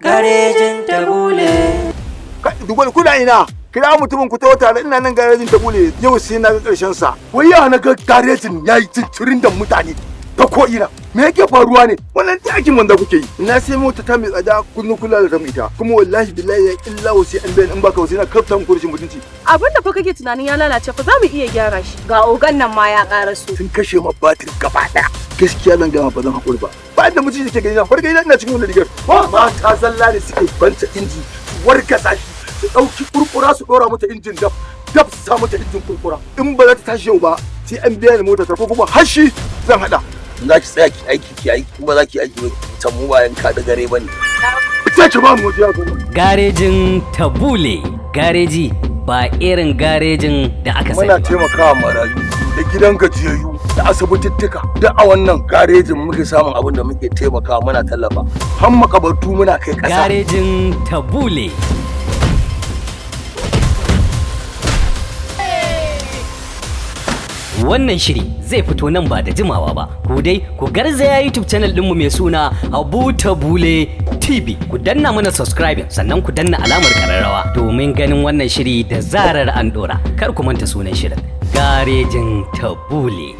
Garejin Tabule. Dubal, kuna ina? Kira mutumin ku tawo tare, ina nan garejin Tabule, yau sai na ga karshen sa. Wai ya na ga garejin yayi cincirin da mutane ta ko ina, me yake faruwa ne? Wannan aikin wanda kuke yi, na sai mota ta mai tsada, kun kula da ita, kuma wallahi billahi ya illa sai an bayan in baka sai na kafta muku rashin mutunci. Abin da fa kake tunanin ya lalace fa, za mu iya gyara shi. Ga ogan nan ma ya ƙaraso. Sun kashe ma batir gaba daya. Gaskiya zan gama, ba zan haƙuri ba. Ba da mutunci ke gani na farka ina cikin wannan rigar. Mata zalla ne suke banta inji, su wargaza shi, su ɗauki kurkura su ɗora mata injin daf daf, su sa mata injin kurkura. In ba za ta tashi yau ba, sai an biya ni mota ta, ko kuma hashi zan hada. Za ki tsaya ki aiki, ki aiki, kuma za ki aiki ba can, mu bayan ka da gare bane. Sai ki ba mu waje ya zo. Garejin Tabule, gareji ba irin garejin da aka sani Muna ba. taimakawa marayu da gidan gajiyayyu da asibitittuka duk. A wannan garejin muke samun abin da muke taimakawa, muna tallafa, har makabartu muna kai ƙasa. Garejin Tabule. Wannan shiri zai fito nan ba da jimawa ba. Ku dai ku garzaya YouTube channel ɗinmu mai suna Habu Tabule TV. Ku danna mana subscribing, sannan ku danna alamar kararrawa domin ganin wannan shiri da zarar an ɗora. Kar ku manta sunan shirin. Garejin Tabule.